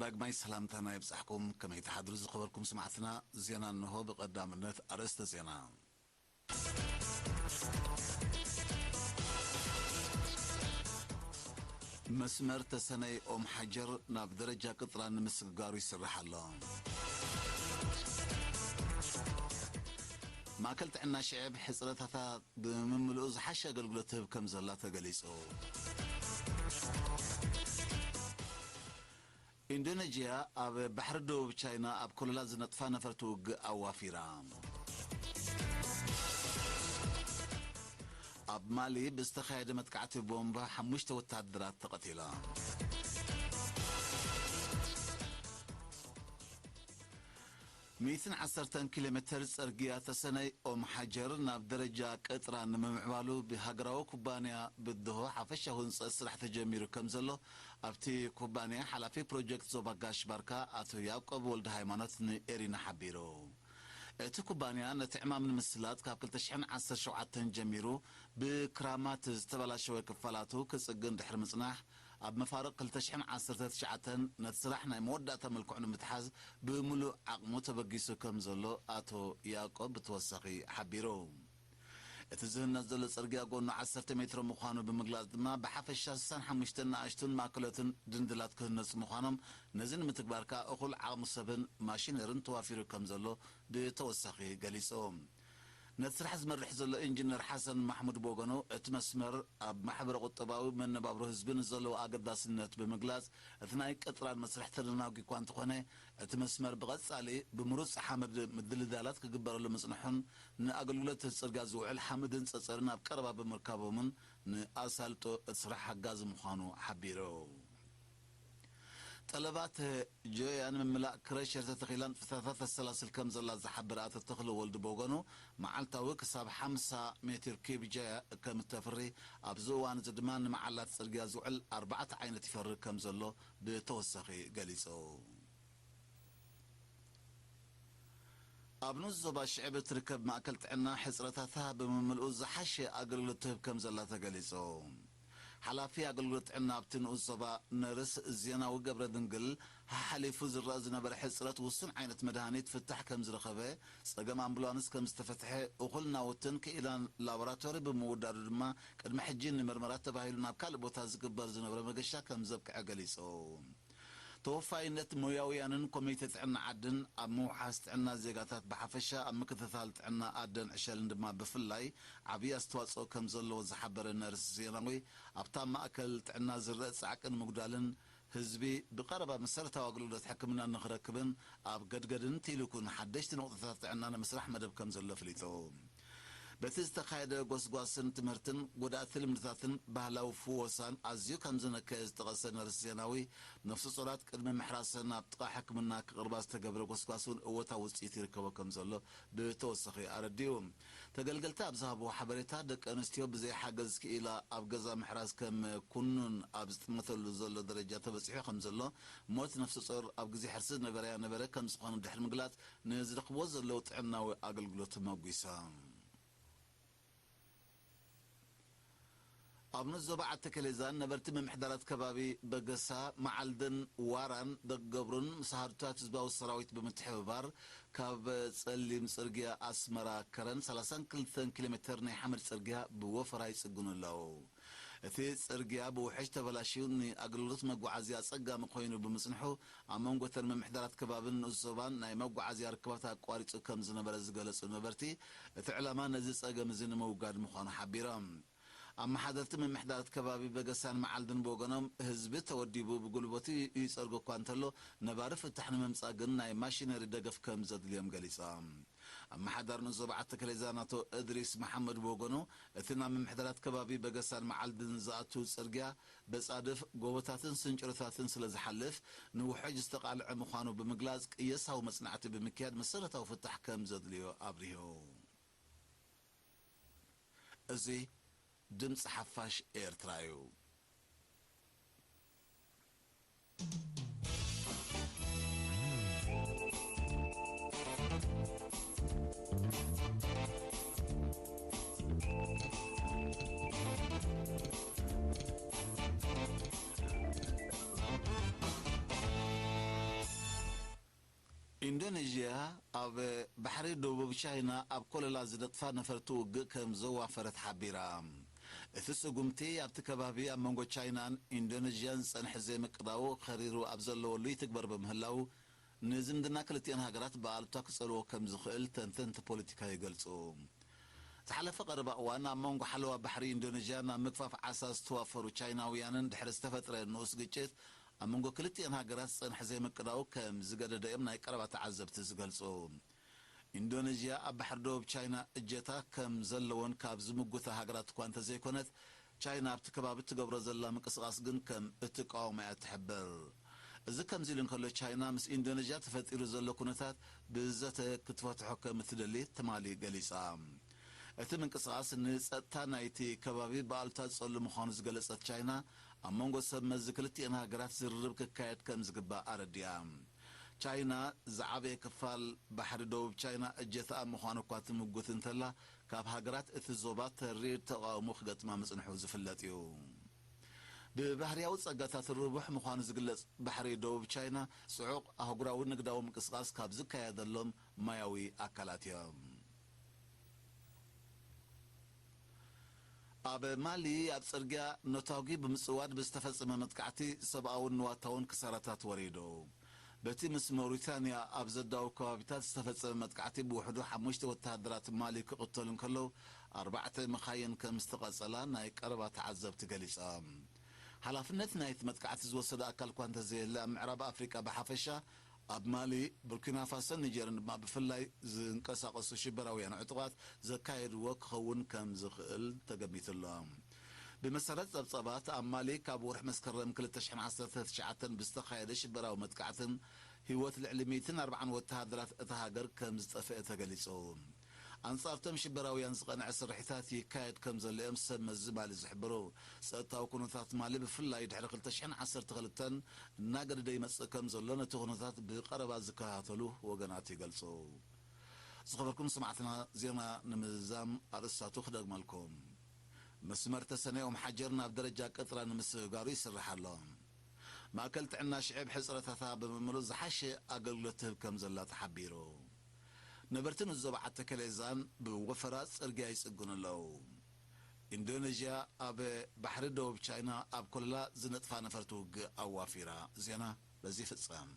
ዳግማይ ሰላምታና ይብጻሕኩም። ከመይ ትሓድሩ ዝኸበርኩም ስማዕትና? ዜና እንሆ። ብቐዳምነት ኣርእስተ ዜና። መስመር ተሰነይ ኦም ሓጀር ናብ ደረጃ ቅጥራን ንምስግጋሩ ይስራሕ ኣሎ። ማእከል ጥዕና ሽዕብ ሕጽረታታ ብምምልኡ ዝሓሸ ኣገልግሎት ትህብ ከም ዘላ ተገሊጹ። ኢንዶኔዥያ ኣብ ባሕሪ ደቡብ ቻይና ኣብ ኮለላ ዝነጥፋ ነፈርቲ ውግእ ኣዋፊራ። ኣብ ማሊ ብዝተኻየደ መጥቃዕቲ ቦምባ ሓሙሽተ ወታደራት ተቐቲሎም። ሚእትን ዓሰርተን ኪሎ ሜተር ጽርግያ ተሰነይ ኦም ሓጀር ናብ ደረጃ ቅጥራ ንምምዕባሉ ብሃገራዊ ኩባንያ ብድሆ ሓፈሻዊ ህንጸት ስራሕ ተጀሚሩ ከም ዘሎ ኣብቲ ኩባንያ ሓላፊ ፕሮጀክት ዞባ ጋሽ ባርካ ኣቶ ያዕቆብ ወልደ ሃይማኖት ንኤሪና ሓቢሩ። እቲ ኩባንያ ነቲ ዕማም ንምስላጥ ካብ ክልተ ሽሕን ዓሰርተ ሸውዓተን ጀሚሩ ብክራማት ዝተበላሸወ ክፋላቱ ክጽግን ድሕሪ ምጽናሕ፣ ኣብ መፋርቕ ክልተ ሽሕን ዓሰርተ ትሽዓተን ነቲ ስራሕ ናይ መወዳእታ መልክዑ ንምትሓዝ ብምሉእ ዓቕሙ ተበጊሱ ከም ዘሎ ኣቶ ያዕቆብ ብተወሳኺ ሓቢሩ። እቲ ዝህነጽ ዘሎ ጽርግያ ጎኑ ዓሰርተ ሜትሮ ምዃኑ ብምግላጽ ድማ፣ ብሓፈሻ ስሳን ሓሙሽተ ንኣሽቱን ማእከሎትን ድንድላት ክህነጹ ምዃኖም፣ ነዚ ንምትግባር ከኣ እኹል ዓቕሚ ሰብን ማሽነርን ተዋፊሩ ከም ዘሎ ብተወሳኺ ገሊጹ። ነቲ ስራሕ ዝመርሕ ዘሎ ኢንጂነር ሓሰን ማሕሙድ ብወገኑ፣ እቲ መስመር ኣብ ማሕበረ ቁጠባዊ መነባብሮ ህዝቢ ንዘለዎ ኣገዳስነት ብምግላጽ፣ እቲ ናይ ቅጥራን መስርሕ ተደናጒ እኳ እንተኾነ፣ እቲ መስመር ብቐጻሊ ብምሩጽ ሓመድ ምድልዳላት ክግበረሉ ምጽንሑን፣ ንኣገልግሎት እቲ ጽርግያ ዝውዕል ሓመድን ጸጸርን ኣብ ቀረባ ብምርካቦምን ንኣሳልጦ እቲ ስራሕ ሓጋዚ ምዃኑ ሓቢሩ። ጠለባት ጆያ ንምምላእ ክረሸር ተተኺላ ንጥፈታታ ተሰላስል ከም ዘላ ዝሓበረ ኣቶ ተኽለ ወልዱ ብወገኑ፣ መዓልታዊ ክሳብ ሓምሳ ሜትር ኪዩብ ጆያ ከም እተፍሪ፣ ኣብዚ እዋን እዚ ድማ ንመዓላት ጽርግያ ዝውዕል ኣርባዕተ ዓይነት ይፈሪ ከም ዘሎ ብተወሳኺ ገሊጹ። ኣብ ንኡስ ዞባ ሽዕብ እትርከብ ማእከል ጥዕና ሕጽረታታ ብምምልኡ ዝሓሸ ኣገልግሎት ትህብ ከም ዘላ ተገሊጹ። ሓላፊ ኣገልግሎት ጥዕና ኣብቲ ንኡስ ዞባ ነርስ ዜናዊ ገብረ ድንግል፣ ሓሓሊፉ ዝረኣ ዝነበረ ሕጽረት ውሱን ዓይነት መድሃኒት ፍታሕ ከም ዝረኸበ፣ ጸገም ኣምቡላንስ ከም ዝተፈትሐ፣ እኹል ናውትን ክኢላን ላቦራቶሪ ብምውዳዱ ድማ ቅድሚ ሕጂ ንምርመራ ተባሂሉ ናብ ካልእ ቦታ ዝግበር ዝነበረ መገሻ ከም ዘብቅዐ ገሊጹ። ተወፋይነት ሞያውያንን ኮሚቴ ጥዕና ዓድን ኣብ ምውሓስ ጥዕና ዜጋታት ብሓፈሻ ኣብ ምክትታል ጥዕና ኣደን ዕሸልን ድማ ብፍላይ ዓብዪ ኣስተዋፅኦ ከም ዘለዎ ዝሓበረ ነርስ ዜናዊ፣ ኣብታ ማእከል ጥዕና ዝረአ ፃዕቅን ምጉዳልን ህዝቢ ብቐረባ መሰረታዊ ኣገልግሎት ሕክምና ንኽረክብን ኣብ ገድገድን ቲልኩን ሓደሽቲ ነቑጣታት ጥዕና ንምስራሕ መደብ ከም ዘሎ ኣፍሊጡ። በቲ ዝተኻየደ ጎስጓስን ትምህርትን፣ ጎዳእቲ ልምድታትን ባህላዊ ፍወሳን ኣዝዩ ከም ዝነከየ ዝጠቐሰ ነርስ ዜናዊ፣ ነፍሰ ጾራት ቅድሚ ምሕራሰን ኣብ ጥቓ ሕክምና ክቕርባ ዝተገብረ ጎስጓስ እውን እወታዊ ውጽኢት ይርከቦ ከም ዘሎ ብተወሳኺ ኣረዲኡ። ተገልገልቲ ኣብ ዝሃብዎ ሓበሬታ፣ ደቂ ኣንስትዮ ብዘይ ሓገዝ ክኢላ ኣብ ገዛ ምሕራስ ከም ኩኑን ኣብ ዝጥመተሉ ዘሎ ደረጃ ተበጺሑ ከም ዘሎ፣ ሞት ነፍሰ ጾር ኣብ ግዜ ሕርሲ ዝነበረያ ነበረ ከም ዝኾነ ድሕሪ ምግላጽ፣ ንዝረኽብዎ ዘለዉ ጥዕናዊ ኣገልግሎት መጒሳ። ኣብ ንኡስ ዞባ ዓዲ ከሌዛን ነበርቲ ምምሕዳራት ከባቢ በገሳ፣ መዓልድን ዋራን ደገብሩን ምስ ሃድታት ህዝባዊ ሰራዊት ብምትሕብባር ካብ ጸሊም ጽርግያ ኣስመራ ከረን ሰላሳን ክልተን ኪሎ ሜተር ናይ ሓመድ ጽርግያ ብወፈራ ይጽግኑ ኣለዉ። እቲ ጽርግያ ብውሕጅ ተበላሽዩ ንኣገልግሎት መጓዓዝያ ኣጸጋሚ ኮይኑ ብምጽንሑ፣ ኣብ መንጎ እተን ምምሕዳራት ከባብን ንኡስ ዞባን ናይ መጓዓዝያ ርክባት ኣቋሪጹ ከም ዝነበረ ዝገለጹ ነበርቲ፣ እቲ ዕላማ ነዚ ጸገም እዚ ንምውጋድ ምዃኑ ሓቢሮም። ኣመሓደርቲ ምምሕዳራት ከባቢ በገሳን መዓልድን ብወገኖም፣ ህዝቢ ተወዲቡ ብጉልበቱ ይጸርጎ እኳ እንተሎ፣ ነባሪ ፍታሕ ንምምጻእ ግን ናይ ማሽነሪ ደገፍ ከም ዘድልዮም ገሊጾም። ኣመሓዳሪ ንኡስ ዞባ ዓዲ ከሌዛን ኣቶ እድሪስ መሓመድ ብወገኑ፣ እቲ ናብ ምምሕዳራት ከባቢ በገሳን መዓልድን ዝኣቱ ጽርግያ በጻድፍ ጎቦታትን ስንጭሮታትን ስለ ዝሓልፍ፣ ንውሕጅ ዝተቓልዐ ምዃኑ ብምግላጽ፣ ቅየሳዊ መጽናዕቲ ብምክያድ መሰረታዊ ፍታሕ ከም ዘድልዮ ኣብሪሁ። እዚ ድምጺ ሓፋሽ ኤርትራ እዩ። ኢንዶኔዥያ ኣብ ባሕሪ ደቡብ ቻይና ኣብ ኮለላ ዝነጥፋ ነፈርቲ ውግእ ከም ዘዋፈረት ሓቢራ። እቲ ስጉምቲ ኣብቲ ከባቢ ኣብ መንጎ ቻይናን ኢንዶኔዥያን ዝጸንሐ ዘይምቅዳው ኸሪሩ ኣብ ዘለወሉ ይትግበር ብምህላው፣ ንዝምድና ክልቲኣን ሃገራት ብኣሉታ ክጸልዎ ከም ዝኽእል ተንተንቲ ፖለቲካ ይገልጹ። ዝሓለፈ ቀረባ እዋን ኣብ መንጎ ሓለዋ ባሕሪ ኢንዶኔዥያ ናብ ምግፋፍ ዓሳ ዝተዋፈሩ ቻይናውያንን ድሕሪ ዝተፈጥረ ንኡስ ግጭት ኣብ መንጎ ክልቲኣን ሃገራት ዝጸንሐ ዘይምቅዳው ከም ዝገደደ እዮም ናይ ቀረባ ተዓዘብቲ ዝገልጹ። ኢንዶኔዥያ ኣብ ባሕሪ ደቡብ ቻይና እጀታ ከም ዘለዎን ካብ ዝምጉታ ሃገራት እኳ እንተዘይኮነት፣ ቻይና ኣብቲ ከባቢ ትገብሮ ዘላ ምንቅስቓስ ግን ከም እትቃወማ እያ ትሕብር። እዚ ከምዚ ኢሉ እንከሎ፣ ቻይና ምስ ኢንዶኔዥያ ተፈጢሩ ዘሎ ኩነታት ብዘተ ክትፈትሖ ከም እትደሊ ትማሊ ገሊጻ። እቲ ምንቅስቓስ ንጸጥታ ናይቲ ከባቢ ብኣሉታ ዝጸሉ ምዃኑ ዝገለጸት ቻይና፣ ኣብ መንጎ ሰብ መዚ ክልቲአን ሃገራት ዝርርብ ክካየድ ከም ዝግባእ ኣረዲኣ። ቻይና ዝዓበየ ክፋል ባሕሪ ደቡብ ቻይና እጀታኣ ምዃኑ እኳ ትምጉት እንተላ፣ ካብ ሃገራት እቲ ዞባ ተሪር ተቓውሞ ክገጥማ ምጽንሑ ዝፍለጥ እዩ። ብባህርያዊ ጸጋታት ርቡሕ ምዃኑ ዝግለጽ ባሕሪ ደቡብ ቻይና፣ ጽዑቕ ኣህጉራዊ ንግዳዊ ምንቅስቓስ ካብ ዝካየደሎም ማያዊ ኣካላት እዮም። ኣብ ማሊ ኣብ ጽርግያ ነታጒ ብምጽዋድ ብዝተፈጸመ መጥቃዕቲ ሰብኣውን ንዋታውን ክሳራታት ወሪዱ። በቲ ምስ ሞሪታንያ ኣብ ዘዳውብ ከባቢታት ዝተፈጸመ መጥቃዕቲ ብውሕዱ ሓሙሽተ ወተሃደራት ማሊ ክቕተሉ እንከለዉ፣ ኣርባዕተ መኻይን ከም ዝተቐጸላ ናይ ቀረባ ተዓዘብቲ ገሊጾም። ሓላፍነት ናይቲ መጥቃዕቲ ዝወሰደ ኣካል እኳ እንተዘየለ፣ ኣብ ምዕራብ ኣፍሪቃ ብሓፈሻ፣ ኣብ ማሊ፣ ቡርኪና ፋሶን ኒጀርን ድማ ብፍላይ ዝንቀሳቐሱ ሽበራውያን ዕጡቓት ዘካየድዎ ክኸውን ከም ዝኽእል ተገሚቱ ኣሎ። ብመሰረት ጸብጻባት፣ ኣብ ማሊ ካብ ወርሒ መስከረም ክልተ ሽሕን ዓሰርተ ትሽዓተን ብዝተኻየደ ሽበራዊ መጥቃዕትን ህይወት ልዕሊ ሚእትን ኣርባዓን ወተሃደራት እታ ሃገር ከም ዝጠፍአ ተገሊጹ። ኣንጻርቶም ሽበራውያን ዝቐንዐ ስርሒታት ይካየድ ከም ዘሎ እዮም ሰብ መዚ ማሊ ዝሕብሩ። ጸጥታዊ ኩነታት ማሊ ብፍላይ ድሕሪ ክልተ ሽሕን ዓሰርተ ክልተን እናገደደ ይመጽእ ከም ዘሎ ነቲ ኩነታት ብቐረባ ዝከታተሉ ወገናት ይገልጹ። ዝኸበርኩም ሰማዕትና፣ ዜና ንምዝዛም ኣርእስታቱ ክደግመልኩም። መስመር ተሰነይ ኦም ሓጀር ናብ ደረጃ ቅጥራ ንምስግጋሩ ይስራሕ ኣሎ። ማእከል ጥዕና ሽዕብ ሕጽረታታ ብምምሉእ ዝሓሸ ኣገልግሎት ትህብ ከም ዘላ ተሓቢሩ። ነበርቲ ንዞባ ዓተከሌዛን ብወፈራ ጽርግያ ይጽግኑ ኣለዉ። ኢንዶኔዥያ ኣብ ባሕሪ ደቡብ ቻይና ኣብ ኮለላ ዝነጥፋ ነፈርቲ ውግእ ኣዋፊራ። ዜና በዚ ይፍጸም።